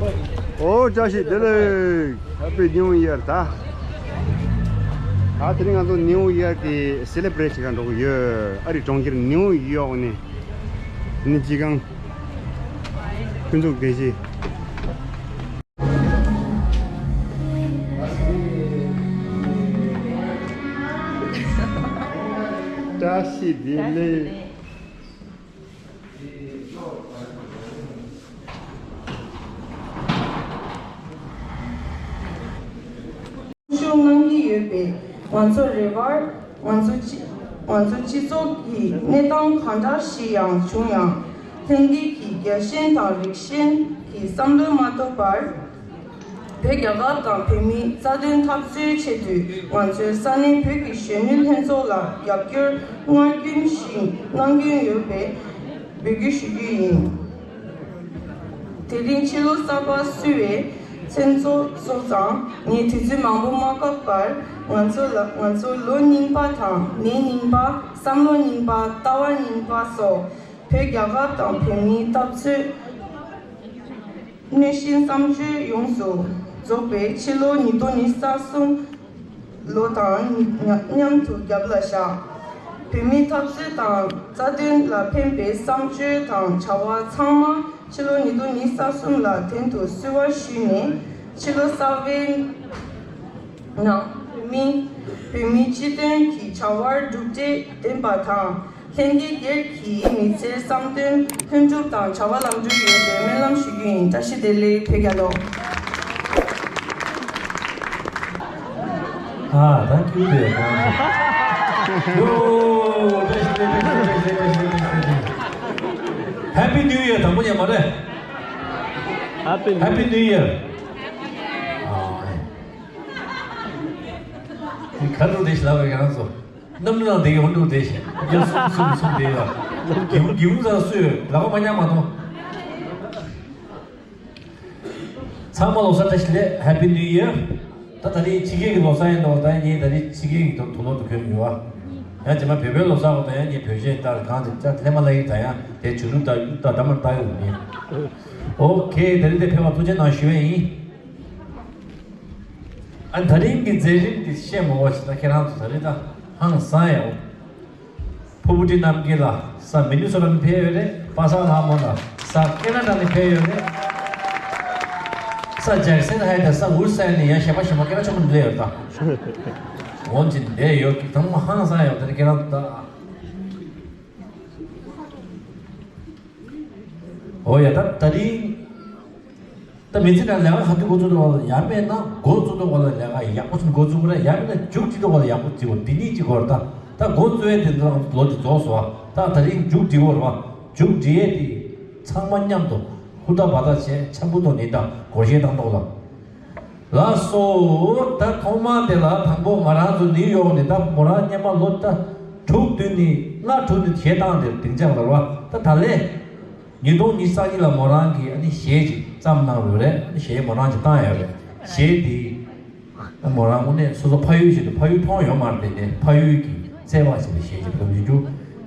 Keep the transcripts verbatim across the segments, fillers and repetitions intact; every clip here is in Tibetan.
ཨོ་བཀྲ་ཤིས་བདེ་ལེགས། Happy New Year། ད་ད་དེ་རིང་ང་ཚོ་New Year་གི་སེ་ལེ་བྷི་རེཊ་བྱེད་གར་འགྲོ་གི་ཡོད། ཨ་རི་གྲོང་ཁྱེར་ནིའུ་ཡོག་ནས་ནི་སྤྱི་ཁང་ཕུན་ཚོགས་བདེ་སྐྱིད། བཀྲ་ཤིས་བདེ་ལེགས། ཞུ་གནང་གི་ཡོད་པས། ང་ཚོ་རེ་བར་ང་ཚོ་སྤྱི་ང་ཚོ་སྤྱི་ཚོགས་ཀྱི་གནས་སྟངས་གང་འདྲ་ཞིག་ཡང་བྱུང་ཡང་། ལྷན་རྒྱས་ཀྱི་རྒྱལ་ཞེན་དང་རིགས་ཞེན་གྱི་བསམ་བློ་མ་གཏོགས་པར། བོད་རྒྱལ་ཁབ་དང་བོད་མིའི་རྩ་དོན་འཐབ་རྩོད་ཆེད་དུ་ང་ཚོའི་ས་གནས་བོད་ཀྱི་གཞོན་ནུ་ལྷན་ཚོགས་ལ་རྒྱབ་སྐྱོར་སྔར་རྒྱུན་བཞིན་གནང་གི་ཡོད་པའི་འབོད་སྐུལ་ཞུ་རྒྱུ་ཡིན། དེ་རིང་ཕྱི་ལོ་གསར་པ་བསུ་བའི་མཚན་ཚོགས་སོགས་དང་ངས་དུས་ཚོད་མང་པོ་མ་བཀག་པར། ང་ཚོ་ལ་ང་ཚོ་ལོ་རྙིང་པ་དང་ནད་རྙིང་པ། བསམ་བློ་རྙིང་པ། ལྟ་བ་རྙིང་པ་སོགས་བོད་རྒྱལ་ཁབ་དང་བོད་མིའི་འཐབ་རྩོད། གནོད་སྦྱིན་བསམ་སྤྱོད་ཡོངས་སུ་རྫོགས་པའི་ཕྱི་ལོ་ཉིས་སྟོང་ཉི་ཤུ་རྩ་གསུམ་ལོ་དང་མཉམ་དུ་རྒྱབ་ལ་བཞག་བོད་མིའི་འཐབ་རྩོད་དང་རྩ་དོན་ལ་ཕན་པའི་བསམ་སྤྱོད་དང་བྱ་བ་ཚང་མ་ཕྱི་ལོ་ཉིས་སྟོང་ཉི་ཤུ་རྩ་གསུམ་ལ་དོན་དུ་གསོལ་བ་ཞུས་ནས། ཕྱི་ལོ་གསར་པའི་ནང་བོད་མི་བོད་མིའི་སྤྱི་དོན་གྱི་བྱ་བར་གྲུབ་འབྲས་ལྡན་པ་དང་། ལྷན་རྒྱས་སྒེར་གྱི་མི་ཚེའི་བསམ་དོན་ལྷུན་གྲུབ་དང་བྱ་བ་ལམ་འགྲོ་ཡོང་བའི་སྨོན་ལམ་ཞུ་རྒྱུ་ཡིན། བཀྲ་ཤིས་བདེ་ལེགས། བོད་རྒྱལ་ལོ། ཨ་ད་ཁྱེད་དེ་ཡོ། བཀྲ་ཤིས་བདེ་ལེགས། བཀྲ་ཤིས་བདེ་ལེགས། བཀྲ་ཤིས་བདེ་ལེགས། Happy New Year། དང་པོ་ཉན་མ་རེད། Happy New Year། ཨ་ཁ་ཐུག་དེ་ཤི་ལ་བའི་ང་ཚོ། གནམ་གྲུ་ནང་བསྡད་ཀྱི་ཧོན་ཀྲུག་བསྡད་ཤག་རྒྱ་སུམ་སུམ་སུམ་བསྡད་ཡོད། སྒེའུ་སྒེའུ་ཁུང་ཚང་སུས་ལག་པ་མ་ཉར་མ་གཏོང་། ཚང་མ་ལོ་གསར་བཀྲ་ཤིས་བདེ་ལེགས། Happy New Year། ད་ད་རེས་ཕྱི་རྒྱལ་གྱི་ལོ་གསར་ཡིན་འདུག་ད་ངས་ད་རེས་ཕྱི་རྒྱལ་གྱི་དུ་དུ་ལོ་དུ་གྱོན་ཡོད་བ། ཡང་རྗེས་མ་བོད་པའི་ལོ་གསར་འོག་ད་ཡང་ངས་བོད་གཞས་ལྟར་གང་དེ་ལྕགས་ལྷད་མ་ལ་ཡིན་ད་ཡང་དེ་བྱུ་རུ་ད་ཡུ་ད་ད་མར་ལྟ་ཡོད་མིན། ཨོ་ཁེ། ད་རེས་དེ་ཕེབས་པ་ཐུགས་རྗེ་གནང་ཞུ་བ་ཡིན། ཨ་ད་རིང་གི་མཛད་རིམ་འདི་བཤད་མ་འོ་ཞེ་ན་ཁྱེད་རང་ཚོ་ད་རེས་ད་ཧང་སང་ཡ་འོ། ཕུར་བུ་ཁྲི་རྣམ་རྒྱལ་ལགས་ས་མི་ནི་སོ་ཊ་ནས་ཕེབས་ཡོད་རེད། པ་སངས་ལྷ་མོ་ལགས་ས་ཁེ་ན་ཌ་ནས་ཕེབས་ཡོད་རེད། ས་ཇེག་སན་ཧའི་ཊ་ས་ཝུ་སི་ཊན་ནས་ཡ་གཞས་པ་གཞས་མ་སྐད་གྲགས་ཆེན་པོ་འདི་ལས་ཡོད་ད། འོན་ཅིག་འདི་ལས་ཡོད་ཀྱི་ད་མ་ཧང་སང་ཡ་འོ་ད་རེས་ཁྱེད་རང་ཚོ་ད། འོ་ཡ་ད་ད་རིང་། ད་མི་ཚེ་ནང་ལས་ཀ་ག་དུས་འགོ་བཙུགས་འདུག་བ་ལ་ཡང་མེད་ན་འགོ་བཙུགས་འདུག་བ་ལ་ལས་ཀ་ཡག་པོ་ཞིག་འགོ་བཙུགས་དགོས་རེད། ཡང་མེད་ན་མཇུག་སྒྲིལ་འདུག་བ་ལ་ཡག་པོ་སྒྲིལ་དགོས། འདི་གཉིས་གཅིག་དགོས་རེད། ད་ད་འགོ་བཙུགས་ཡས་དེ་ཚོ་ལོ་དེ་རྫོགས་སོང་བ། ད་ད་རིང་མཇུག་སྒྲིལ་དགོས་རེད་བ། མཇུག་སྒྲིལ་ཡས་དེ་ཚང་མ་མཉམ་དུ་ཧུར་ཐག་བ་ཐག་བྱས་འཆམ་པོ་ཐོག་ནས་ད་སྒོར་གཞས་བཏང་ཐོག་ལ། ལགས་སོ། ད་ཐོག་མ་དེ་ལ་དང་པོ་ང་རང་ཚོ་ནིའུ་ཡོག་ནས་ད་མོ་རང་སྔོན་མ་ལོ་ད་དྲུག་བདུན་ནས་ལྔ་དྲུག་ནས་གཞས་བཏང་དེ་སྡིངས་ཆ་ལ་རེད་བ། ད་ད་ལས། ཉིས་སྟོང་ཉི་ཤུ་རྩ་གཉིས་ལ་མོ་རང་གིས་ཨ་ནི་གཞས་ཅིག་བརྩམས་གནང་ཡོད་རེད། ཨ་ནི་གཞས་མོ་རང་ཅིག་བཏང་ཡོད་རེད། གཞས་དེ་ཨ་མོ་རང་དངོས་གནས་སོ་སོ་ཕ་ཡུལ་ཞིག་ཏུ་ཕ་ཡུལ་མཐོང་ཡོད་མ་རེད་དེ། ཕ་ཡུལ་གྱི་བརྩེ་བ་ཞེས་པའི་གཞས་ཅིག་བཏང་ཡོད་རྒྱུ།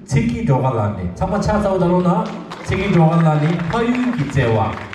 ཚེ་སྐྱིད་སྒྲོལ་དཀར་ལགས་ནས། ཚང་མ་ཕྱག་འཚལ་ལོ་ད་རོགས་གནང་། ཚེ་སྐྱིད་སྒྲོལ་དཀར་ལགས་ནས་ཕ་ཡུལ་གྱི་བརྩེ་བ།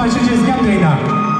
ཆུ་ཆེ་སྙམ་དུ་ཡིན་ན།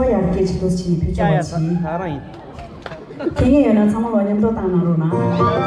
ཧོ། ཡར་སྐད་ཅིག་ཏོག་ཙམ་ཕྱིན་ནས་ཕུལ་ཆོག་པ་ཡ་ཡ། ད་ག་རང་ཡིན། དེ་ངས་ཡོད་ན་ཚང་མ་ལོ་མཉམ་དུ་བཏང་གནང་རོགས་གནང་།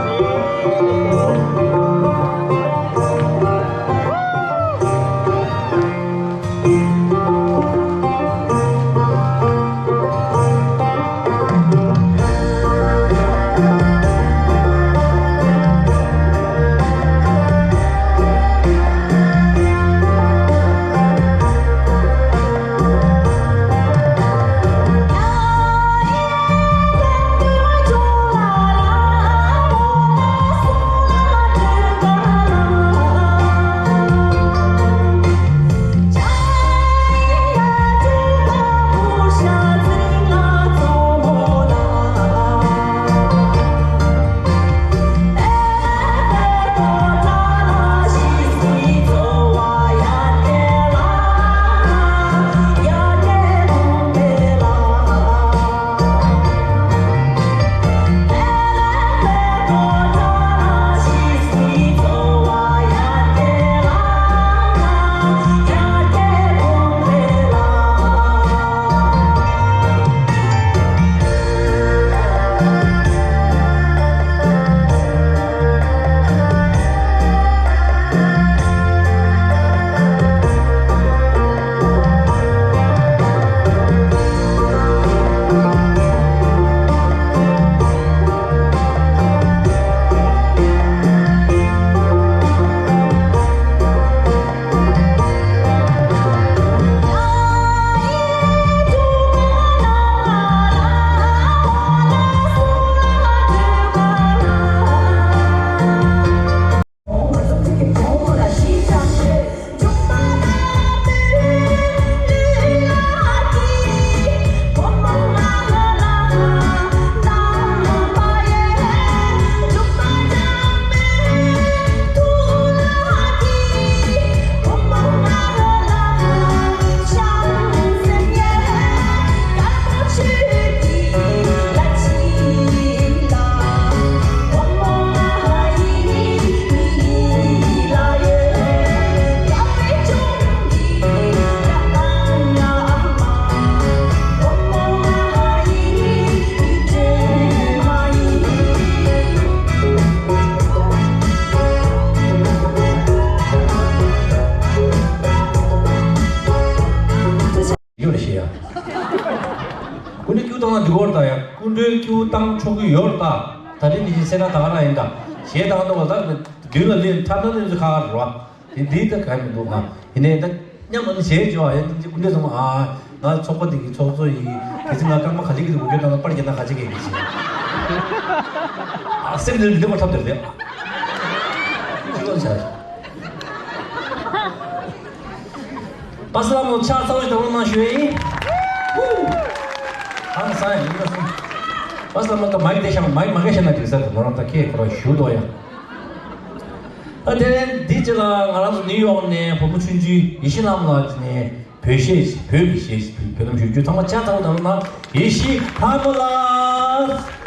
སྐུ་མགྲོན་སྐྱིད་པོ་བཏང་ཆོག་གི་ཡོད་རེད་ད། ད་རེས་ནི་ཡིན་སེ་ན་ད་ག་རང་ཡིན་ད། གཞས་བཏང་འདུག་བ་ད་མདུན་ལ་སླེབས་ཐ་ན་སླེབས་ཚུལ་ཁ་ཁ་རེད་བ། དེ་འདི་ད་ག་མི་འདུག་ང་། ཡིན་ནའི་ད་མཉམ་ལ་ནི་བྱས་བྱོས་ཨ་ཡ་སྐུ་མགྲོན་ཚང་མ་ཨ། ང་ཚོགས་པ་འདི་གི་ཚོགས་གཙོ་ཡིན། གལ་སྲིད་ང་རྐང་པ་ག་ལེ་གི་འདུག་འགུལ་སྐྱོད་བཏང་ན་པར་རྒྱག་ན་ག་ཅི་གས་གི་ཞིག་ཨ་སེམས་ནི་འདི་མ་ཐབས་དེར་རེད། ཅི་ལོ་བྱ། པ་སི་ལམ་ལོ་ཕྱག་འཚལ་ལོ་ཞིག་དང་པོ་གནང་ཞུ་ཡ་ཡིན། ཧུ། ཧང་སང་ཡིན་ན་སོང་། པ་སི་ལམ་ལོ་ད་མའི་དེ་ཤང་མའི་མ་གེ་ཤ་ན་དུས་ས་དུ་ང་རང་ད་ཁེ་ཁོ་རང་ཞུ་དོ་ཡ། ད་དེ་འདི་ཅི་ལ་ང་རང་ཚོ་ནིའུ་ཡོག་ནས་བུ་མོ་ཆུང་ཆུང་ཡེ་ཤེས་ལྷ་མོ་ལགས་ནས་བོད་གཞས་བོད་ཀྱི་གཞས་བོད་ལ་ཞུ་རྒྱུ་ཚང་མ་ཆ་ཚང་དང་ན་ཡེ་ཤེས་ལྷ་མོ་ལགས།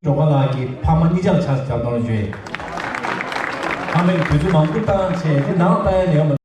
ཇོ་ཁ་ལགས་ཀྱི་ཕ་མ་གཉིས་ཆར་ཆར་བྱ་གཏོང་བྱོས། ཕ་མས་དུས་ཚོད་མང་པོ་བཏང་བྱས་དེ་ནང་ལྟ་ཡ་ནས་ཡོང་།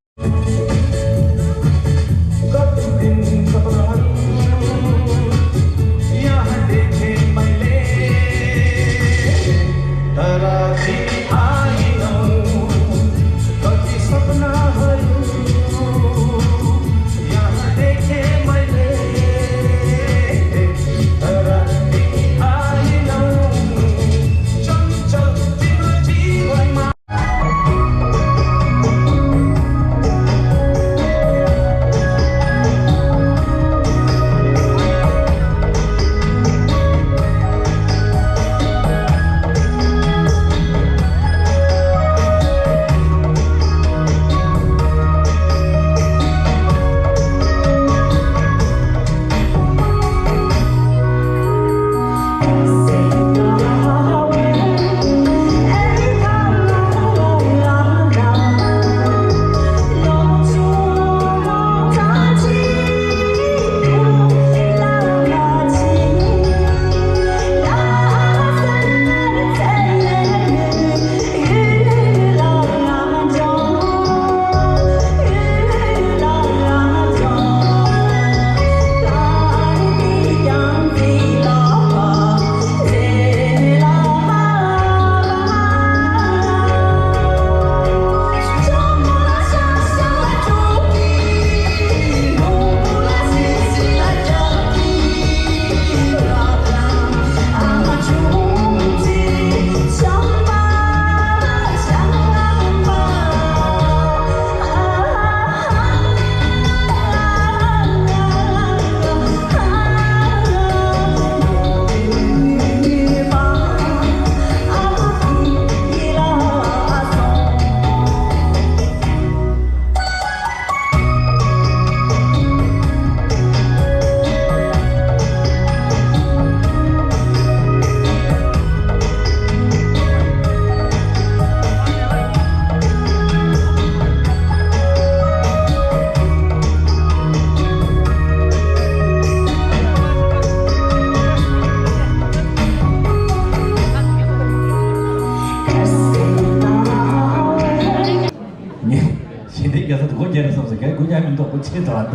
གས་དགུ་ཉག་མི་འདུག་པོ་ཆེ་དོ་ཨ་ད།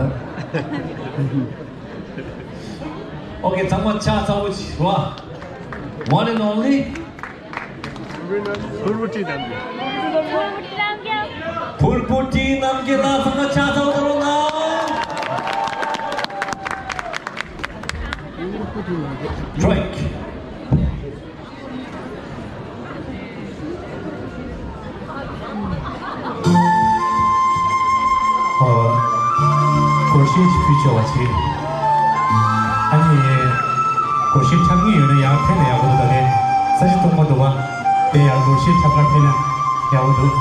ཨོ་ཀེ། ཚང་མ་ཕྱག་ཚ་པོ་ཅིག་རོ། One and only། ཕུར་བུ་ཁྲི་རྣམ་རྒྱལ། ཕུར་བུ་ཁྲི་རྣམ་རྒྱལ་ལགས། ཚང་མ་ཕྱག་ཚ་པོ་རོ་ན། Strike། ཨོ། སྒོར་གཞས་ཅིག་ཕུལ་ཆོག་པ་བྱེད། ཨ་ནི། སྒོར་གཞས་འཁྲབ་མཁན་ཡོད་ན་ཡར་ཕེབས་ན་ཡག་པོ་འདུག་ད་ལན་ས་གཞི་སྟོང་པ་འདུག་པ། དེ་ཡར་སྒོར་གཞས་འཁྲབ་གར་ཕེབས་ན་ཡག་པོ་འདུག་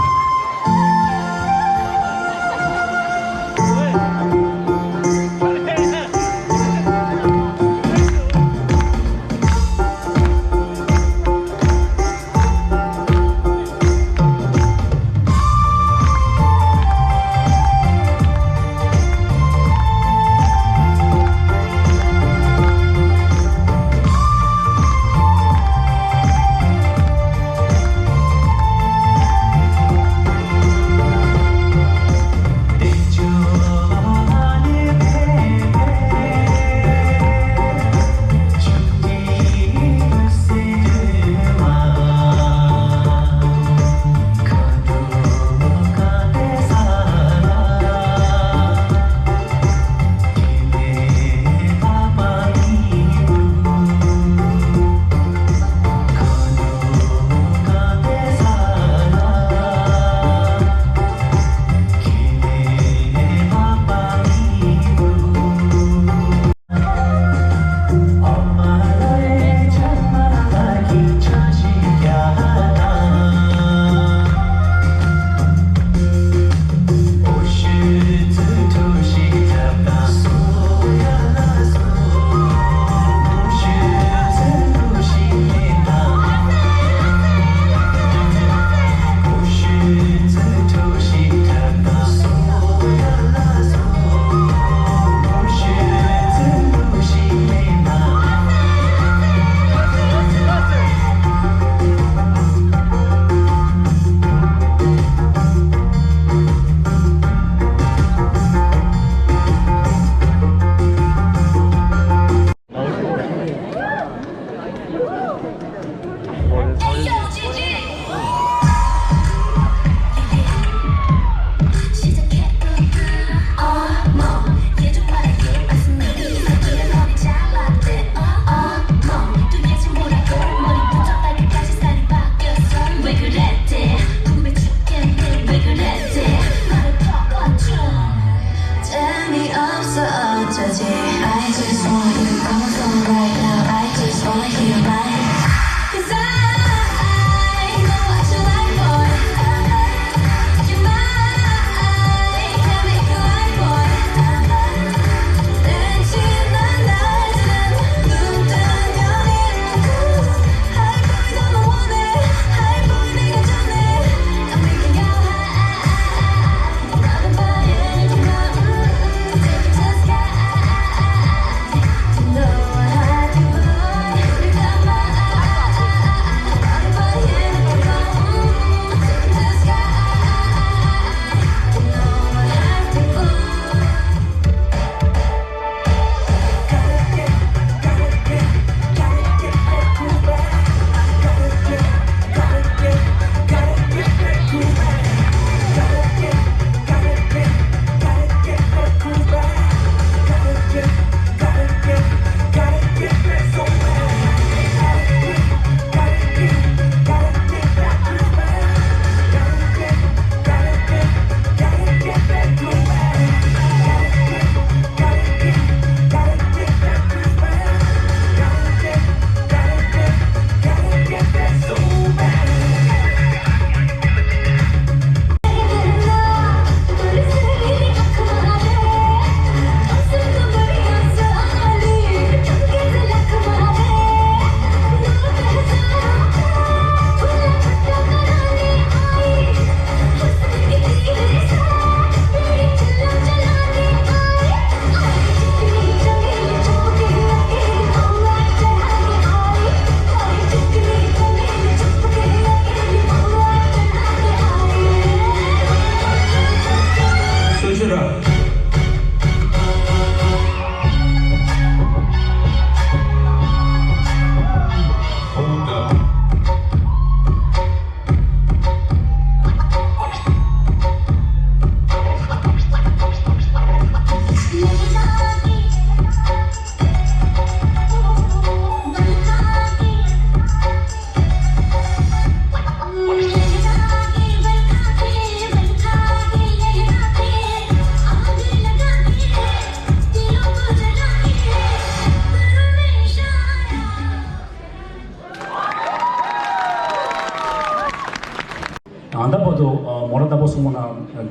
ད་ལྟ་བར་དུ་མོ་རང་ལྟ་བུ་སོང་ན་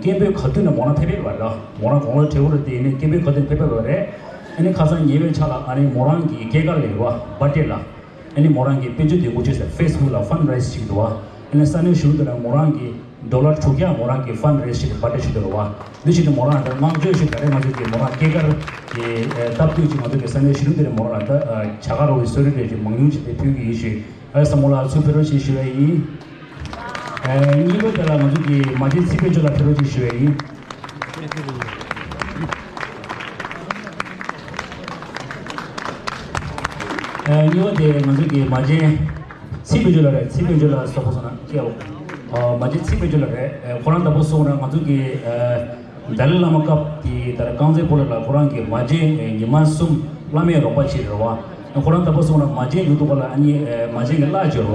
སྐད་འབོད་ག་དུས་ནས་མོ་རང་ཕེབས་ཕེབས་པ་རེད། མོ་རང་དགུང་ལོ་བགྲེས་པོ་རེད་དེ་ནས་སྐད་འབོད་ག་དུས་ཕེབས་ཕེབས་པ་རེད། ཨ་ནི་ཁ་སང་ཉེ་བའི་ཆར་ལ་ཨ་ནི་མོ་རང་གི་སྐྱེས་སྐར་ལ་རེད་བ། བར་ཌེ་ལ། ཨ་ནི་མོ་རང་གི་དཔལ་འབྱོར་འདེད་འགོ་བྱས་ཟེར་ཕེ་སི་བུག་ལ་ཕན་རེ་ཛི་ཞིག་འདུག་བ། ཨ་ནི་ས་གནས་གཞུང་དེ་ལ་མོ་རང་གི་ཌོ་ལར་དྲུག་བརྒྱ་མོ་རང་གི་ཕན་རེ་ཛི་ཞིག་བར་ཌེ་ཞིག་འདུག་བ། འདི་ཞིག་ཏུ་མོ་རང་ལ་བསྔགས་བརྗོད་ཞིག་ད་རེས་ང་ཚོ་གི་མོ་རང་སྐྱེས་སྐར་གྱི་སྟབས་བསྟུན་ཅིག་ང་ཚོ་གི་ས་གནས་གཞོན་ནུ་དེ་ལ་མོ་རང་ལ་ད་བྱ་དགའ་རོགས་ཀྱི་གསོལ་རས་རེ་ཅིག་མང་ཉུང་ཅིག་དེ་ཕུལ་གྱི་ཡིན་ཞུས། ཨ་བསམ་བློ་ལ་ཚུར་ཕེབས་རོགས་ཞེས་ཞུ་བ་ཡིན། ཨ་གཉིས་པ་དེ་ལ་ང་ཚོ་གི་མ་བྱན་ཚེ་དཔལ་འབྱོར་ལགས་ཕེབས་རོགས་ཞེས་ཞུ་བ་ཡིན། ཨ་གཉིས་པ་དེ་ང་ཚོ་གི་མ་བྱན་ཚེ་དཔལ་འབྱོར་ལགས་རེད། ཚེ་དཔལ་འབྱོར་ལགས་སོགས་པ་སོང་ན་སྐྱེ་བ། ཨ་མ་བྱན་ཚེ་དཔལ་འབྱོར་ལགས་རེད། ཨ་ཁོ་རང་ལྟ་བུ་སོང་ན་ང་ཚོ་གི་ཨ་ཏཱ་ལའི་བླ་མ་སྐབས་དེའི་ལྟར་རྐང་རྩེད་སྤོ་ལོ་ལ་ཁོ་རང་གི་མ་བྱན་ཉི་མ་གསུམ་བླ་མའི་རོགས་པ་བྱས་རེད་བ། ཁོ་རང་ལྟ་བུ་སོང་ན་མ་བྱན་ཡོད་འདུག་ག་ལ། ཨ་ནི་མ་བྱན་གྱི་གླ་བྱས་རེད་བ།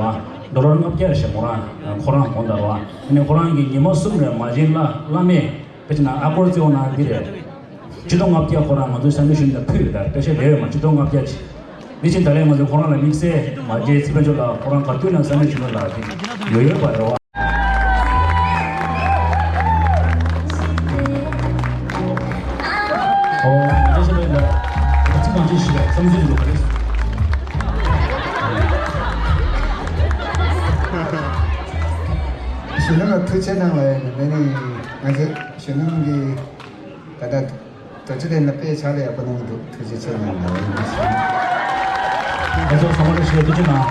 ཌོ་ལར་ལྔ་བརྒྱ་རེད་ཤག་མོ་རང་ཁོ་རང་གོང་དར་བ། ཨ་ནི་ཁོ་རང་གི་ཉི་མ་གསུམ་རེད་མ་བྱན་གླ་བླ་མས་དཔེ་ཆ་ན་ཨ་སྒོར་རྩེ་བ་ན་འདི་རེད། ཆིག་སྟོང་ལྔ་བརྒྱ་ཁོ་རང་ང་ཚོའི་ས་གནས་གཞོན་ནུ་ལ་ཕུལ་ཡོད། ད་སྐད་ཆ་ལས་ཡོད་མ་ཆིག་སྟོང་ལྔ་བརྒྱ་ཅིག་འདི་ཕྱིན་ད་ལན་ང་ཚོ་ཁོ་རང་ལ་དམིགས་བསལ་མ་བྱན་ཚེ་དཔལ་འབྱོར་ལགས་ཁོ་རང་ག་དུས་ན་ས་གནས་གཞོན་ནུ་ལ་ཡོད་ཡོད་པ་རེད་བ། ཨོ་ང་ཚོ་ཞེས་པའི་ལ་ཚིག་གང་ཅི་ཞིག་བསམ་ཚུལ་འདུག་ག་རེད། གཞོན་ནུ་ལ་ཐུགས་རྗེ་གནང་བ་ཡིན། ང་ཚོ་གཞོན་ནུ་གི་ད་ལྟ། རྡོ་རྗེ་གདན་ལ་དཔེ་ཕྱག་ལས་ཡག་པོ་གནང་གི་འདུག་ཐུགས་རྗེ་ཆེ་གནང་ལ། ང་ཚོ་ཚང་མ་ལ་ཞེས་ཐུགས་རྗེ་གནང་།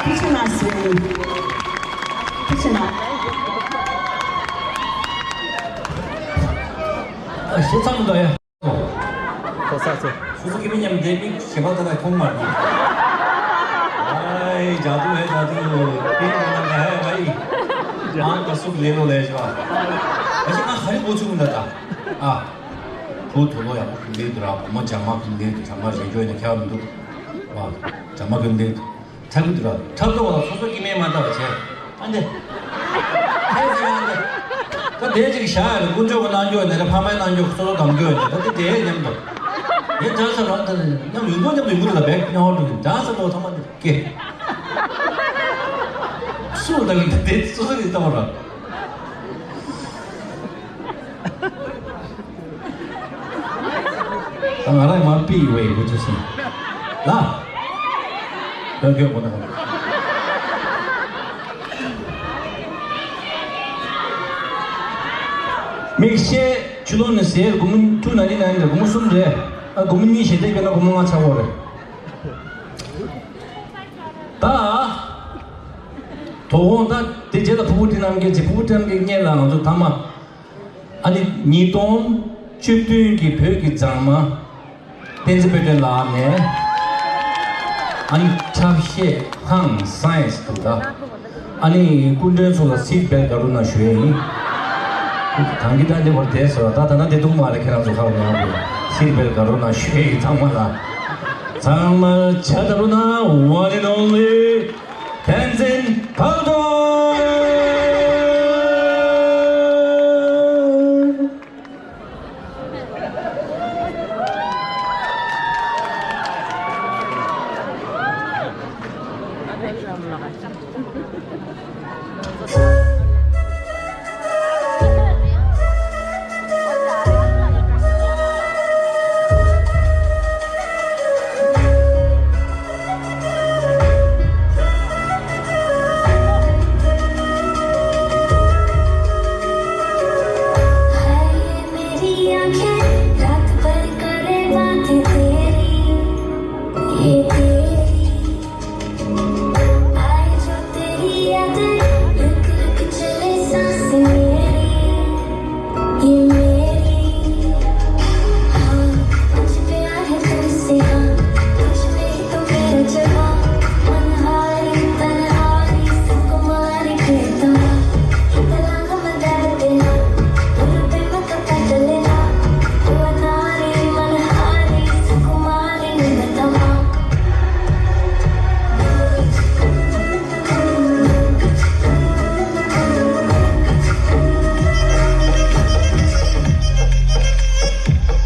ཕྱི་ནང་སེ། ཕྱི་ནང་། ཨ་ཤེས་ཚང་མ་འདུག་ཡ། ཁོ་ས་ཚོ། སོ་སོ་སྐྱེ་དམན་མཉམ་འདས་མི་ཞེ་པ་ད་ལ་མཐོང་མ་ཐུབ། ཨའི་ཇ་དུ་ཧེ་ཇ་དུ། ཏིང་ཏང་ཏང་ཧེ་ཧེ། ཨང་ཀ་སུག་ལེ་ལོ་ལེ་ཞོ། ཨ་ཅེ་ང་ཧ་རི་གོ་ཆུ་མི་འདའ་ད། ཨ། བུ་དུ་ལོ་ཡག་པོ་ཁུར་ལེ་དུ་ར། བུ་མོ་ཇ་མ་ཁུར་ལེ་དུ། ཇ་མ་རེ་ཇོ་ཡིན་ན་ཁྱག་མི་འདུག་ཨ། ཇ་མ་ཁུར་ལེ་དུ། ཁྲག་གི་འདུག་ར། ཁྲག་ཏོ་བ་ལ་སོ་སོ་སྐྱེ་དམན་མ་ལྟ་བ་བྱས། ཨ་འདི། ཧེ་ཟེར་ཨ་འདི། ད་དེ་ཅིག་བཞག་ཡ་ལ་དཀོན་མཆོག་གི་གནང་རྒྱུ་ཡོད་ནས་རེད། ཕ་མའི་གནང་རྒྱུ་སོ་སོ་གཏོང་རྒྱུ་ཡོད་ནས། ད་དེ་དེ་མཉམ་དུ། དེ་འདྲ་ས་རང་དེ་མཉམ་ཡོང་དགོས། མཉམ་ཡོང་དགོས་ལ་བེག་ཉོ་འགྲོ་གི་འདྲ་ས་ཏོ་ཚང་མ་དེ་སྐེ། སུ་ད་གི་དེ་སོ་སོ་གི་ལྟ་བ་ར། ད་ང་རང་མ་པི་ཡི་ཝེ་གུ་ཚུ་སི། ལ། ལ་གྱོད་གོ་ན། མིག་ཤེས་ཆུ་ལོང་ནི་ཟེར་སྒོར་མོ་ཐུག་ན་ནི་ན་ནི་སྒོར་མོ་གསུམ་རེད། ཨ་སྒོར་མོ་གཉིས་ཞེ་དྲག་སྐྱོན་ན་སྒོར་མོ་ལྔ་ཆགས་ཡོད་རེད། ད། དོ་དགོང་ད་དེ་རྗེས་ལ་ཕུར་བུ་ཁྲིད་རྣམ་རྒྱལ་གྱིས། ཕུར་བུ་ཁྲིད་རྣམ་རྒྱལ་སྔོན་ལ་ང་ཚོ་ཐ་མ། ཨ་ནི་ཉིས་སྟོང་བཅུ་བདུན་གྱི་བོད་ཀྱི་མཛངས་མ་བསྟན་འཛིན་དཔལ་སྒྲོན་ལགས་ནས། ཨ་ནི་འཁྲབ་གཞས་ཧང་སངས་འདུག་ད། ཨ་ནི་སྐུ་མགྲོན་ཚོ་ལ་སིད་བེལ་ག་རུ་ན་ཞུ་ཡས་ཡིན། གང་གི་ད་འདི་བར་བསྡད་ཟེར་བ་ད་ད་ན་བསྡད་ཐུབ་མ་རེད། ཁྱེད་རང་ཚོ་ཁ་བ་ཉོ་དགོས། སིད་བེལ་ག་རུ་ན་ཞུ་ཡས་ཡིན། ཚང་མ་ལ། ཚང་མ་ཇ་ད་རུ་ན། One and only བསྟན་འཛིན་དཔལ་སྒྲོན། हाय मेरी आंखें रात भर करे बातें तेरी, ये तेरी। आए जो तेरी यादें, रुक रुक चले सांस मेरी, ये मेरी। हाँ, मुझ पे आए तुमसे, हाँ, तुझ में ही तो मेरा जहाँ। मनहारी तनहारी सुकुमारी प्रियतमा, इतना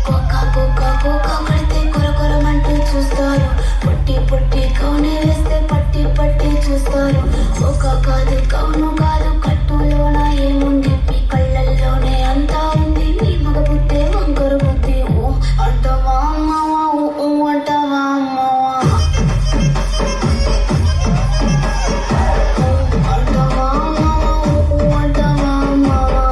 कोका कोका कोका करते कोरा कोरा मंटू चूस्तारो। పొట్టి పొట్టి కౌనే వేస్తే పట్టి పట్టి చూస్తారు. ఒక కాదు కౌను కాదు కట్టులోన ఏముంది కళ్ళల్లోనే అంతా ఉంది. మీ మగ బుద్ధే వంకర బుద్ధి. ఊ అంటావా అమ్మావా? ఊ ఊ అంటావా అమ్మావా? ఊ అంటావా అమ్మావా? ఊ ఊ అంటావా అమ్మావా?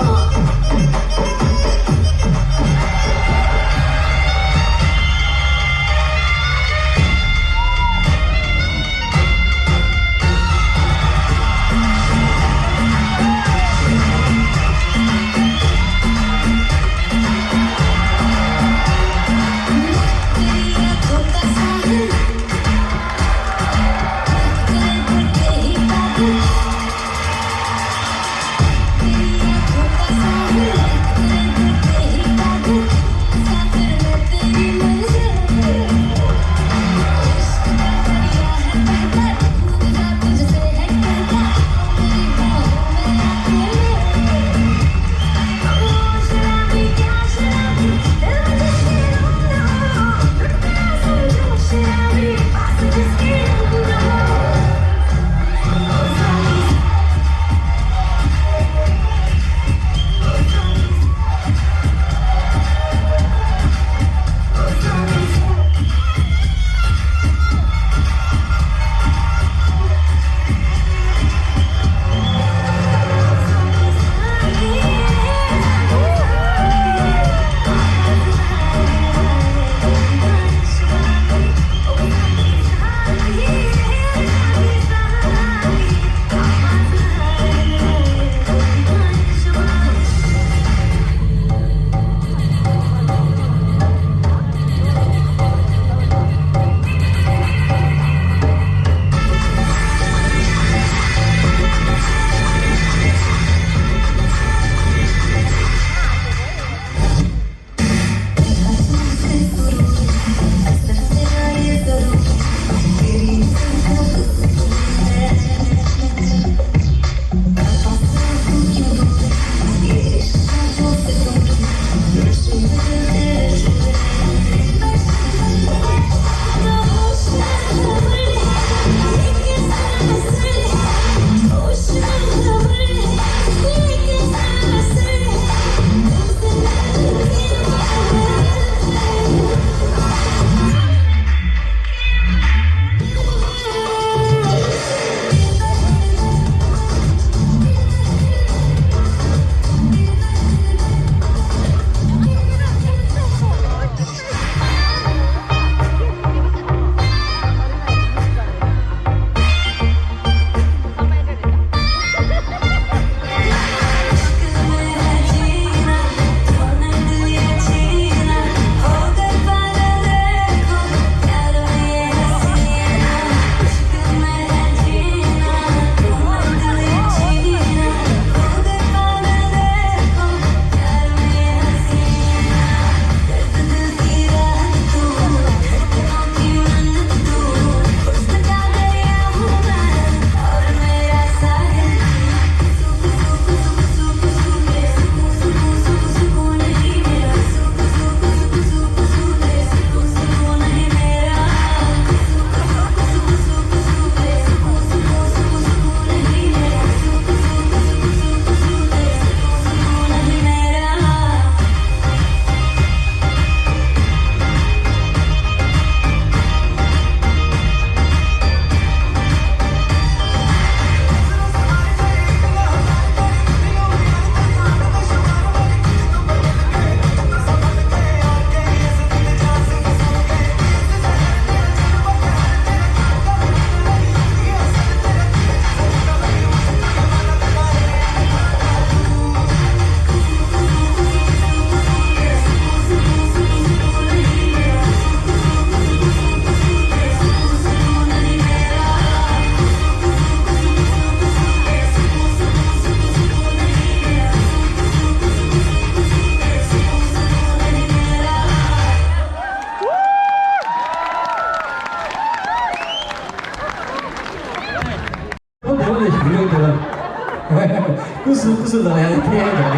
ཀུ་སུ་ཀུ་སུ་ལ་ཡང་ཐེ་ཡང་ཡང་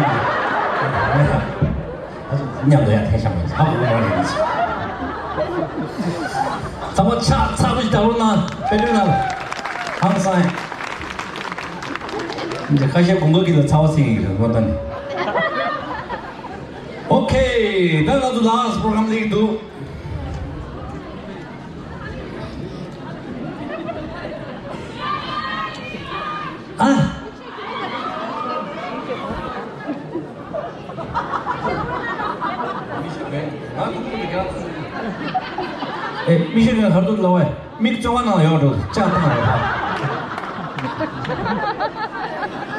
མཉམ་དུ་ཡང་ཐེ་ཤ་མ་ཧ་གོ་མ་རེད། ཚང་མ་ཕྱག་ཚ་པོ་ཞིག་བརྡབ་རོགས་གནང་། དཔལ་ལྡན་ནང་ཧང་སང་། འདི་ཁ་ཤས་དགུན་ཁ་གི་ལ་ཚ་བ་ཚིག་གི་ལ་ལོ་ད་ནི། ཨོ་ཁེ། ད་ང་ཚོ་ལ་པོ་རོ་གྷ་རམ་ལེགས་འདུག་ཨ། ཨེ། མི་ཤེས་མཁན་གར་འདུག་ལབ་བས། མིག་བཙོན་ཁང་ནང་ཡོད་འགྲོ། ལྕགས་བཏང་རེད་ད།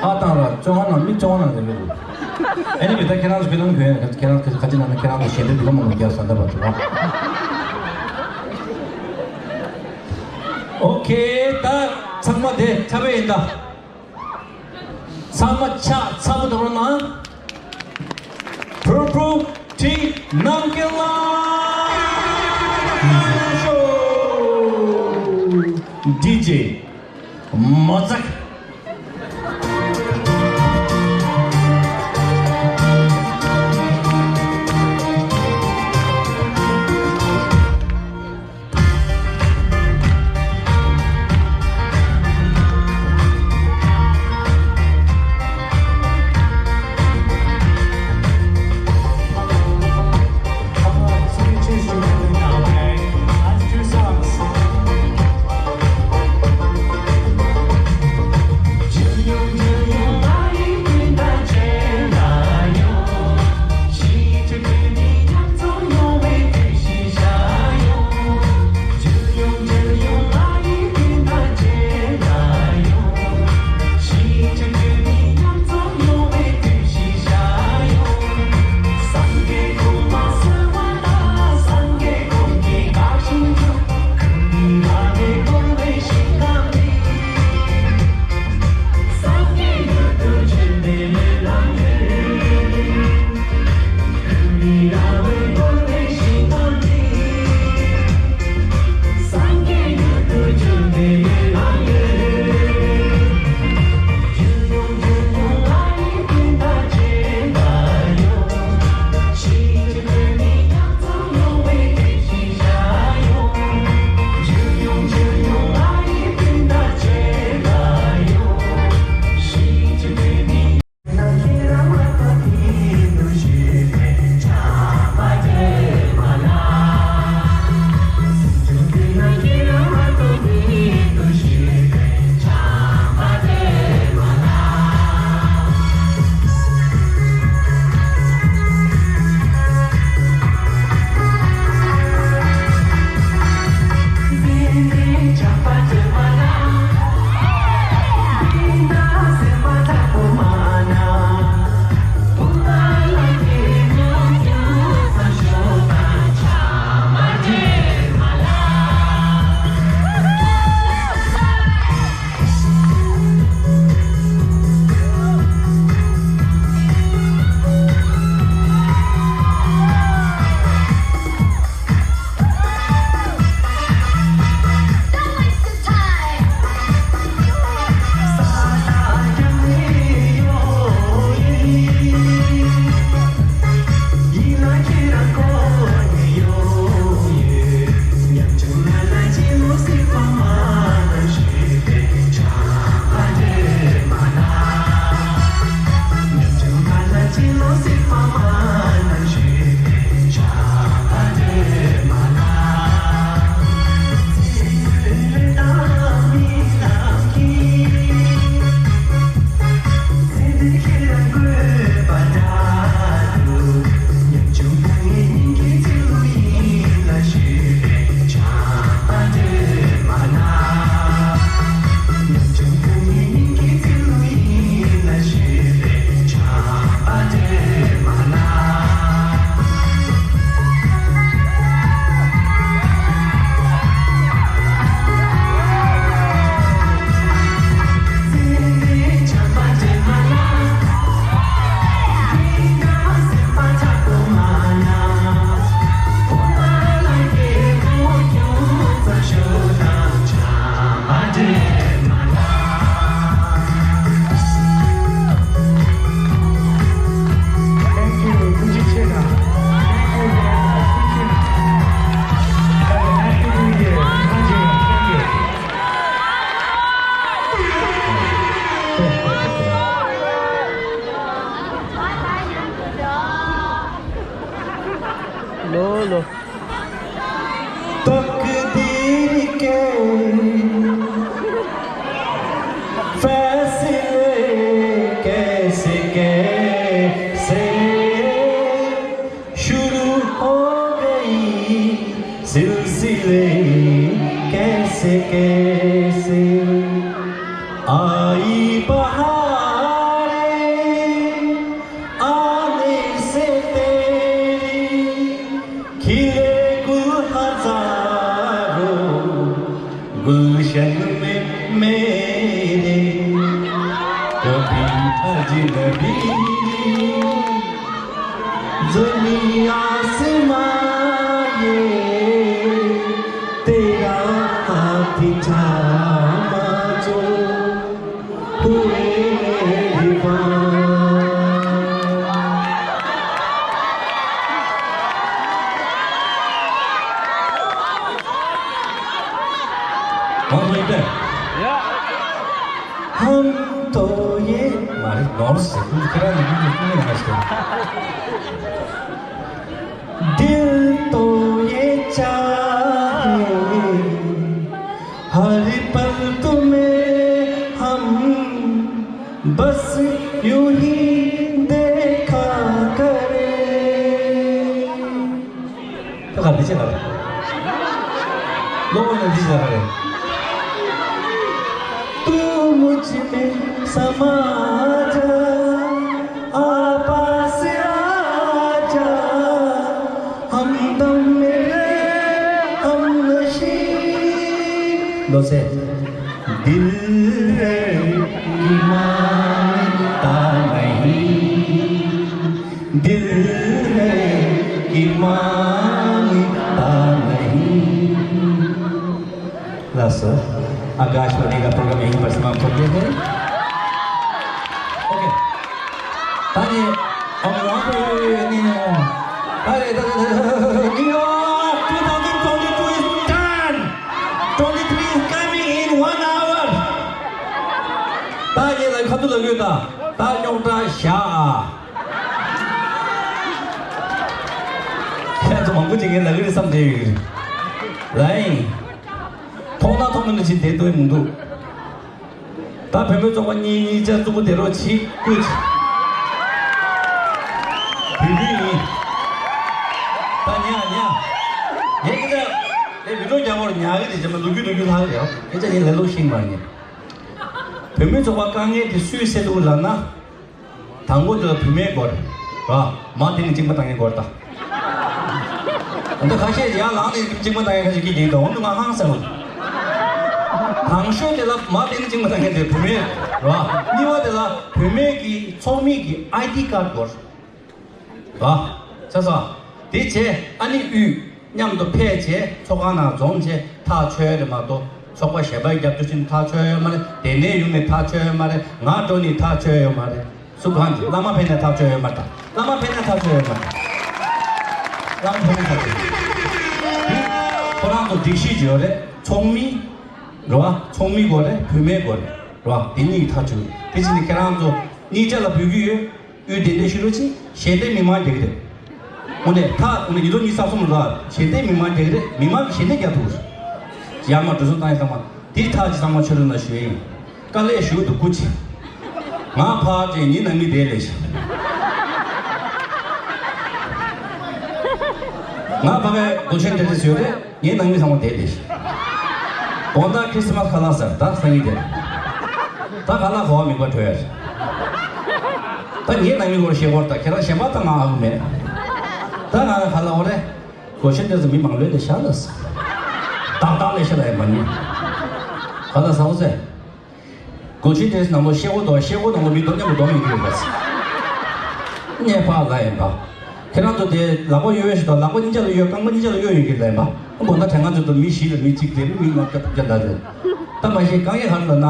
ཨ་བཏང་ར། བཙོན་ཁང་ནང་མིག་བཙོན་ཁང་ནང་ཡོད་འགྲོ། ཨེ་ནི་བི་ད་ཁྱེད་རང་ཚོ་ཁྱེད་རང་གིས་ཁྱེད་རང་གིས་ཁ་ཅིག་ནང་ན་ཁྱེད་རང་ཚོ་ཞལ་འདེབས་འདི་ག་མང་པོ་རྒྱག་ས་འདྲ་བ་ཚོ་ར། ཨོ་ཁེ། ད་ཚང་མ་དེ་ཚ་བའི་ཡིན་ད། ཚང་མ་ཕྱག་ཚ་པོ་བརྡབ་རོགས་གནང་། Purple Team རྣམ་རྒྱལ་ལགས། ཌི་ཇེ་མོ་ཛ་ཀི། लो। तकदीर के फैसले कैसे कैसे शुरू हो गई, सिलसिले कैसे कैसे। आई बहारें आने से तेरी, खिले गुल हजारों गुलशन में मेरे। कभी अजनबी ज़मीं आसमां ये, तेरा हाथ थामा जो हुए मेहरबान। हम तो ये, मारे नॉर्थ से कुछ करा नहीं, कुछ नहीं समझते। दिल तो ये चाहे हर पल तुम्हें हम बस यूं ही देखा करें। तो कर दीजिए ना। लोगों ने दीजिए ना। तू मुझ में समा जा, आ पास आ जा, हमदम मेरे हमनशीं। दो से। दिल है कि मानता नहीं, दिल है कि मानता नहीं। बस, आकाशवाणी का प्रोग्राम यहीं पर समाप्त करते हैं। ओके। ताकि हम वहाँ पे नहीं हो। अरे, तो, तो, तो, तो, you know, two thousand twenty-two is done. Twenty-three is coming in one hour. ད་ཡེ་ལ་ཁ་ཐུག་ལ་གུས་ད། ད་རྙོག་དྲ་བཞག་ཨ། ཁྱེད་ཚོ་མང་པོ་ཅིག་ངས་ལབ་ཀྱི་རེད་བསམ་བསྡད་ཡོད་ཀྱི་རེད། ལའིན། མཐོང་ན་མཐོང་མིན་ལ་ཅིག་བསྡད་འདོད་མི་འདུག་ད་བུད་མེད་ཚོགས་པ་གཉིས་གཉིས་ཆ་གཙུག་པོ་དེ་རོགས་ཆིག་སྐུ་ཅིག་བུད་བུད་ཡིན། ད་ཉལ་ཉལ། ངས་ཀྱི་ད་ལས་བི་ཌིའོ་རྒྱག་བར་ཉལ་གི་དེ་བྱས་མ་ལུ་གུ་ལུ་གུ་ལྷག་རེད། སྐད་ཆ་ཡིན་ལ་ལུགས་ཤིག་མ་ཉན། བུད་མེད་ཚོགས་པ་དཀའ་ངལ་དེ་སུས་སེལ་འདུག་ལབ་ན། དང་པོ་དེ་ལ་བུད་མེད་སྐོར། ར། མ་དེ་ནི་གཅིག་མ་བཏང་ངའི་སྐོར་ད། འདི་ཁ་ཤས་ཡར་ལངས་ནས་གཅིག་མ་བཏང་ངའི་ཁ་ཤས་ཀྱིས་ཡིན་ད་འོང་དུ་ང་ཧང་སངས། དང་ཤོས་དེ་ལ་མ་དེ་ནི་གཅིག་མ་བཏང་ངའི་དེ་བུད་མེད། ར། གཉིས་པ་དེ་ལ་བུད་མེད་ཀྱི་ཚོགས་མི་གི་ཨའི་ཌི་ཀར་སྐོར། ར། ཆ་ས། དེ་བྱས་ཨ་ནི་དབུས། མཉམ་དུ་ཕེབས་བྱས་ཚོགས་ཁང་ནང་འཛོམས་བྱས་ཐག་ཆོད་རེད་མ་གཏོགས་ཚོགས་པ་གཞན་པའི་རྒྱབ་སྐྱོར་བྱས་ནས་ཐག་ཆོད་ཡོད་མ་རེད། དེ་ནས་ཡོང་ནས་ཐག་ཆོད་ཡོད་མ་རེད། ང་འགྲོ་ནས་ཐག་ཆོད་ཡོད་མ་རེད། སུ་གང་གིས་བླ་མ་ཕེབས་ནས་ཐག་ཆོད་ཡོད་མ་རེད། བླ་མ་ཕེབས་ནས་ཐག་ཆོད་ཡོད་མ་རེད། བླ་མ་ཕེབས་ནས་ཐག་ཆོད་ཡོད། དེ་ཁོ་རང་ཚོ་སྒྲིག་གཞི་ཅིག་ཡོད་རེད། ཚོགས་མི་རེད་བ། ཚོགས་མི་དགོས་རེད། བུད་མེད་དགོས་རེད། རེད་བ། དེ་གཉིས་ཀྱིས་ཐག་ཆོད། དེ་བྱས་ནས་ཁྱེད་རང་ཚོ་གཉིས་ཆ་ལ་འབུལ་གྱི་ཡོད། དབུས་བདེ་ལྡན་ཞུ་རོགས་གྱིས། ཞལ་འདེབས་མི་མང་རྒྱག་གི་རེད། འོ་ནས་ཐག་འོ་ནས་ཉིས་སྟོང་ཉི་ཤུ་རྩ་གསུམ་ལ་ཞལ་འདེབས་མི་མང་རྒྱག་གི་རེད། མི་མང་གིས་ཞལ་འདེབས་རྒྱག་ཐུབ་རེད། ཡར་མར་འགྲོ་སོང་བཏང་ཡག་ཚང་མ་དེ་ཐག་གཅིག་ཚང་མ་ཆོད་རོགས་གནང་ཞུ་ཡ་ཡིན། དཀའ་ལས་ཞུ་འདུག་སྐུ་མཁྱེན། ང་ཕར་བྱས་ངའི་ནང་མི་དེ་ལས་ཤིག་ང་ཕ་གའི་སྒོ་ཆེན་དེ་དེ་ཟེར་རེད། ངའི་ནང་མི་ཚང་མ་བསྡད་བསྡད་ཤག་དགོང་དག་ཁྲི་སི་མ་སི་ཁ་ལག་ཟ། ད་སང་ཉིན་དེ་ད་ཁ་ལག་གོ་བ་མིག་པ་བྲོས་ཡ་རེད། ད་ངའི་ནང་མི་སྐོར་བཤད་སྐོར་ད་ཁྱེད་རང་གཞན་པ་ད་ང་ཨ་ཁུ་མེད། ད་ང་ལ་ཁ་ལག་འོ་རེད། སྒོ་ཆེན་དེ་ཚོ་མི་མང་ལོས་དེ་ཤ་ལ་ཟ། ཏག་ཏག་ལས་ཤ་ལ་ཡ་མ་ཉན། ཁ་ལག་ཟ་འོ་ཟེར། སྒོ་ཆེན་དེ་ནང་ལོ་ཤེལ་སྒོ་དང་ཤེལ་སྒོ་ནང་ལོ་མི་དོ་མཉམ་དུ་དོ་མི་འགྱུར་བ། གནས་པ་ལ་ཡིན་པ། ཁྱེད་རང་ཚོ་དེ་ལག་པ་གཡོ་ཡོ་ཞིག་དང་ལག་པ་གཉིས་ཆ་ལ་གཡོ། རྐང་པ་གཉིས་ཆ་ལ་གཡོ་ཡོད་ཀྱི་ལ་ཡིན་པ། དགོང་དག་དྲན་ང་ཚོ་དང་མི་བཞི་ལ་མི་གཅིག་དེ་མི་ལྔ་བརྒྱ་དྲུག་བརྒྱ་ལ་རེད། ད་མ་གཞི་དཀའ་ངལ་ག་རེ་ལབ་ན།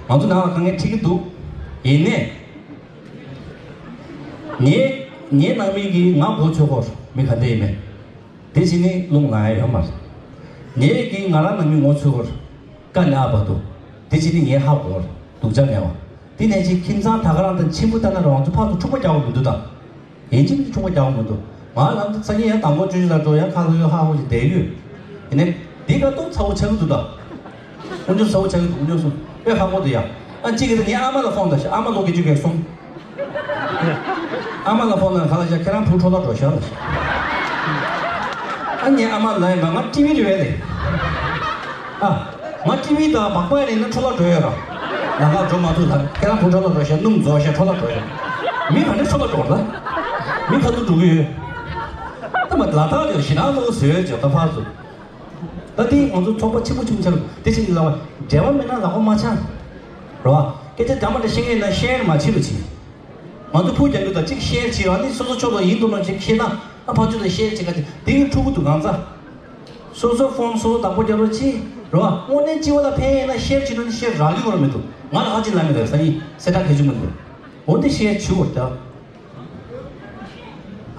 ང་ཚོ་ནང་ལ་དཀའ་ངལ་འཕྲད་ཀྱི་འདུག་ཡིན་ནའི། ངའི་ངའི་ནང་མི་གིས་ང་མགོ་ཚོས་སྐོར་མི་ག་འདྲ་ཡིན་མེད། དེ་བྱས་ནས་རླུང་ལངས་ཡ་ཡོད་མ་རེད། ངེད་ཀྱིས་ང་རང་ནང་མི་ངོ་ཚོས་སྐོར་དཀའ་ལས་ཨ་བ་འདུག་དེ་བྱས་ནས་ངས་ཧ་གོ་རེད། སྡུག་ཅག་མེད་པ། དེ་ནས་ཅིག་ཁྱིམ་ཚང་ད་ག་རང་དང་ཆེན་པོ་ལྟ་ན་རང་ཚོ་ཕར་ཚུར་འཁྲུག་པ་རྒྱག་དགོས་མི་འདུག་ད་ཡིན་གཅིག་མིན་གཅིག་འཁྲུག་པ་རྒྱག་དགོས་མི་འདུག་ང་ལམ་དུ་སང་ཉིན་ཡང་དང་པོ་ཆུ་ཆུ་ལ་འགྲོ། ཡང་ཁ་ལོ་ཡོད་ཧ་ཧོ་ཞིག་བསྡད་ཡོད། ཡིན་ནའི་འདི་ག་ཏོག་ཚ་བོ་ཆགས་ཀྱི་འདུག་ད། དཀོན་མཆོག་ཚ་བོ་ཆགས་ཀྱི་འདུག། དཀོན་མཆོག་གསུམ་དཔེ་ཧ་གོ་འདུག་ཡ། ཨ་གཅིག་གིས་ངའི་ཨ་མ་ལ་ཕོན་བཏང་ཤག། ཨ་མ་ལོ་བརྒྱད་ཅུ་གྱ་གསུམ། ཨ་མ་ལ་ཕོན་བཏང་། ག་ལ་ཤག། ཁྱེད་རང་བུ་འཕྲོ་བརླག་འགྲོ་ཤག་ལ་ཤག། ཨ་ངའི་ཨ་མ་ལ་ཡིན་པ། ང་ཊི་བི་རེད་པས་ལེ། ཨ། ང་ཊི་བི་དང་མག་པ་ཡིན་ན་འཕྲོ་བརླག་འགྲོ་ཡོད་ར། ལམ་ཁ་འགྲོ་མ་ཐུབ་ད། ཁྱེད་རང་བུ་འཕྲོ་བརླག་འགྲོ་ཤག། སྣུམ་རྫོགས་ཤག། འཕྲོ་བརླག་འགྲོ་ཤག། མི་ག་འདྲ་འཕྲོ་བརླག་འགྲོ་བ་ད། མི་ག་ཚོད་འགྲོ་གི་ཡོད། ད་མ་ལ་དྭགས་ལ་ཞེད་སྣང་ཚ་བོ་བཟོས་ཡོད་ཅེས་ད་ཕར་ཚུར། ད་དེ་ང་ཚོ་ཚོགས་པ་ཆེན་པོ་ཆུང་ཆུང་དེ་བཞིན་ལ་བ་འབྲེལ་བ་མེད་ན་ལག་པ་མ་འཆང་། རེད་བ། སྐད་ཆ་འདྲ་མི་འདྲ་བཤད་མཁན་ཡིན་ན་ཤེར་མ་བྱེད་རོགས་གྱིས། ང་ཚོ་ཕུགས་རྒྱང་རྒྱུ་དང་གཅིག་ཤེར་བྱེད་རོགས། ཨ་ནི་སོ་སོ་ཕྱོགས་ལ་ཡིན་འདུག་ན་ཅིག་ཤེར་ན། ཨ་ཕར་ཕྱོགས་ལ་ཤེར་བྱེད་ག་ཅིག་དེ་གི་ཕྲུ་གུ་འདུག་གང་ཚ། སོ་སོ་ཕོན་སོ་སོ་བདག་པོ་རྒྱག་རོགས་གྱིས། རེད་བ། དངོས་གནས་སྤྱི་བོ་ལ་ཕན་ཡིན་ན་ཤེར་བྱེད་རོགས། ཨ་ནི་ཤེར་རག་གི་ཡོད་མི་འདུག། ང་ལ་ཧ་ཅིག་ལབ་མི་འདུག། སང་ཉིན་གསལ་བསྒྲགས་གལ་ཆེན་པོ་འདུག། འོ་འདི་ཤེར་བྱེད་དགོས་རེད་ད།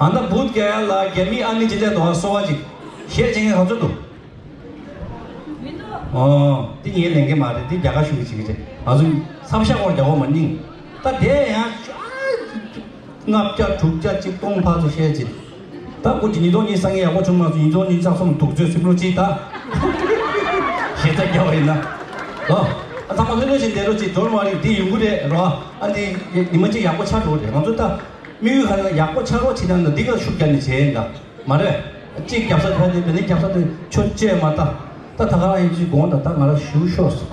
ཨ་ནི་བུད་རྒྱ་ཡ་ལ་རྒྱ་མི་ཨ་ནི་ཇི་ལྟར་འདུག་ཨ། སོ་བ་ཅིག་ཤེར་བྱེད་མཁན་ག་ཚོད་འདུག། ཨོ། འདི་ངས་ལེན་གི་མ་རེད། འདི་རྒྱ་གར་གཞུང་གིས་བྱེད་ཀྱི་རེད། ང་ཚོ་ས་ཞ་སྐོར་རྒྱག་གོ་མ་རྙིང་། ད་དེ་ཡང་ལྔ་བརྒྱ་དྲུག་བརྒྱ་ཆིག་སྟོང་ཕར་ཚུར་ཤེར་བྱེད། ད་ཁོ་ཅིག་ཉིས་སྟོང་ཉི་ཤུ་རྩ་ལྔ་ཡག་པོ་བྱུང་མ་སོང་། ཉིས་སྟོང་ཉི་ཤུ་རྩ་གསུམ་དུག་རྫས་སྲིན་པོ་ཅིག་ད་ཞེ་ཚ་རྒྱག་པ་ཡིན་ན། ཨོ། ཨ་ཚང་མ་ལྷོད་ལྷོད་བྱས་བསྡད་རོགས་གྱིས། འགྲོ་མ་རེད། འདི་ཡོང་གི་རེད་རོ། ཨ་འདི་ཉི་མ་གཅིག་ཡག་པོ་ཆགས་འགྲོ་གི་རེད། ང་ཚོ་ད། དམིགས་ཡུལ་ག་རེ་ལ་ཡག་པོ་ཆགས་རོགས་བྱེད་ན་ན་འདི་ག་ཤུགས་རྒྱག་ནས་བྱས་ཡིན་ད། མ་རེད། གཅིག་རྒྱབ་ས་དེ་འདི་ནས་རྒྱབ་ས་དེ་ཆོ་བཅོས་མ་ད། ད་ད་ག་རང་ཡིན་ཅིག་དགོངས་ད། ད་ང་ལ་ཞུ་ཤོག་སོ།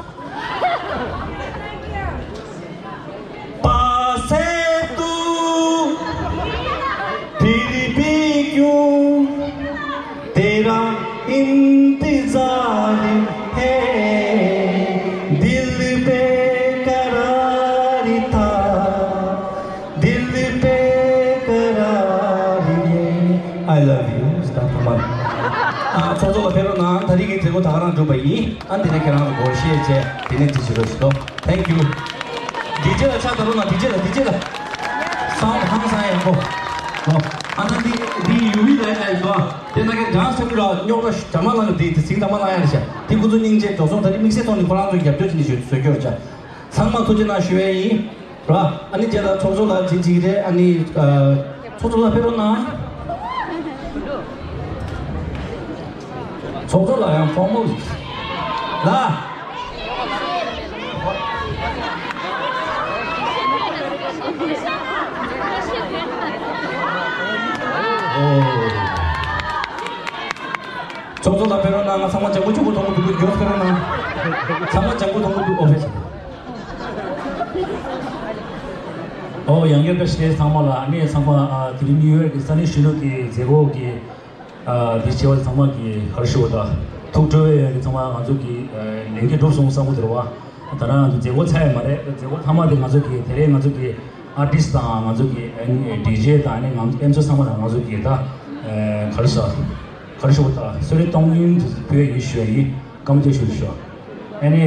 पास है तू फिर भी क्यों तेरा इंतजार है दिल बेकरार था दिल बेकरार ये I love you. ཨ། ཚོགས་གཙོ་ལགས་ཕེབས་རོགས་གནང་། ད་རིང་གི་མཛད་སྒོ་ད་ག་རང་གྲུབ་པ་ཡིན། ཨ་འདི་ནས་ཁྱེད་རང་ཚོ་སྒོར་གཞས་བྱས་དེ་ནས་འདི་བྱེད་རོགས་ཞུ་དོ། Thank you. ཌི་ཇེ་ལ་ཕྱག་ད་རོགས་གནང་། ཌི་ཇེ་ལ། ཌི་ཇེ་ལ། སའུན་ཌི་ཧང་སང་ཡག་པོ། ཨོ། ཨ་ད་འདི་འདི་ཡུ་བི་ལ་ཡག་འདུག་ཨ། དེ་ན་གན་གྲངས་སེ་ཀུ་ར་རྙོག་དྲ་ཞུ་དྲ་མ་ལངས་དེ་དེ་ཚིག་དྲ་མ་ལངས་ཡག་རེད་ཤག། དེ་ཁོ་ཚོ་སྙིང་རྗེ་འགྲོ་སོང་ད་རིང་དམིགས་བསལ་ཐོག་ནས་ཁོ་རང་ཚོ་རྒྱབ་སྐྱོར་བྱེད་ནས་ཞུ་བཟོ་རྒྱུ་རེད་ཤག། ཚང་མ་ཐུགས་རྗེ་གནང་ཞུ་ཡས་ཡིན། ར། ཨ་ནི་རྗེས་ལ་ཚོགས་གཙོ་ལགས་ཅིག་ཅིག་རེད། ཨ་ནི་ཨ། ཚོགས་གཙོ་ལགས་ཕེབས་རོགས་གནང་། ཚོགས་གཙོ་ལགས་ཡང་ཕོར་མལ་ལ། ཨོ། ཚོགས་གཙོ་ལགས་ཕེབས་རོགས་གནང་། ང་ཚང་མ་ལྗང་གུ་ལྗང་གུ་མཐོང་གི་འདུག། མགྱོགས་ཕེབས་རོགས་གནང་། ཚང་མ་ལྗང་གུ་མཐོང་གི་འདུག། ཨོ་ཕེབས། ཨོ། ཡང་བསྐྱར་བཀྲ་ཤིས་བདེ་ལེགས་ཚང་མ་ལ། ཨ་ནི་ཚང་མ་ཨ་དེ་རིང་ནིའུ་ཡོག་གི་ས་གནས་གཞོན་ནུ་གི་མཛད་སྒོ་གི་ཨ་དེ་བྱེད་པ་ཚང་མ་གི་ག་རེ་ཞུ་བ་ད། ཐུགས་སྤྲོ་བའི་ཡོད་ཀྱི་ཚང་མ་ང་ཚོ་གི་ཨ་ལས་འགན་འགྲུབ་སོང་བསམ་གི་འདུག་ར་བ། ད་རང་ང་ཚོ་མཛད་སྒོ་ཚར་ཡ་མ་རེད། མཛད་སྒོ་མཐའ་མ་དེ་ང་ཚོ་གི་དེ་རིང་ང་ཚོ་གི་ཨར་ཊིསི་དང་ང་ཚོ་གི་ཨ་ནི་ཌི་ཇེ་དང་ཨ་ནི་ང་ཚོ་ཨེམ་ཆི་ཚང་མ་དང་ང་ཚོ་གི་ད་ཨ་ག་རེ་ཟ། ག་རེ་ཞུ་བ་ད། གསོལ་རས་གཏོང་ཡིན་དུས་ཕུལ་ཡིན་ཞུ་ཡ་ཡིན། བཀའ་མོལ་ཞུ་ཞུ། ཨ་ནི་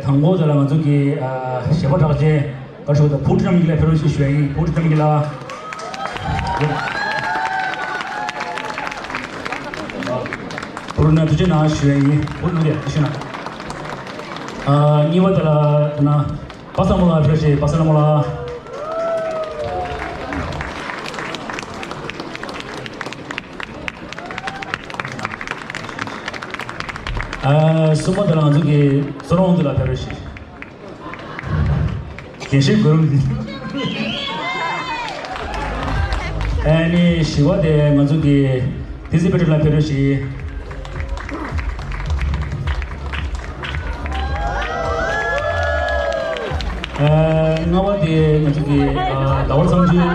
དང་པོ་དེ་ལ་ང་ཚོ་གི་ཨ་གཞས་པ་གྲགས་ཅན་ག་རེ་ཞུ་བ་ད། བུ་ཁྲིད་རྣམ་གཉིས་ལ་ཕེབས་རོགས་ཞེས་ཞུ་ཡ་ཡིན། བུ་ཁྲིད་རྣམ་གཉིས་ལ། བུ་ཁྲིད་རྣམ་ཐུགས་རྗེ་གནང་ཞུ་ཡ་ཡིན། བུ་ཁྲིད་རྣམ་ཐུགས་རྗེ་གནང་། ཨ་གཉིས་པ་དེ་ལ་ན། པ་སངས་མོ་ལགས་ཕེབས་རོགས་ཞེས། པ་སངས་མོ་ལགས། ཨ་གསུམ་པ་དེ་ལ་ང་ཚོ་གི་བསོད་ནམས་དབང་འདུས་ལགས་ཕེབས་རོགས་ཞེས། དགེ་བཤེས་གུ་རུ། ཨ་ནི་བཞི་པ་དེ་ང་ཚོ་གི་ཏི་སི་པེ་ཏྲི་ལགས་ཕེབས་རོགས་ཞེས། ཨ་ལྔ་པ་དེ་ང་ཚོ་གི་ཨ་ཟླ་བ་བསམ་ཚུལ།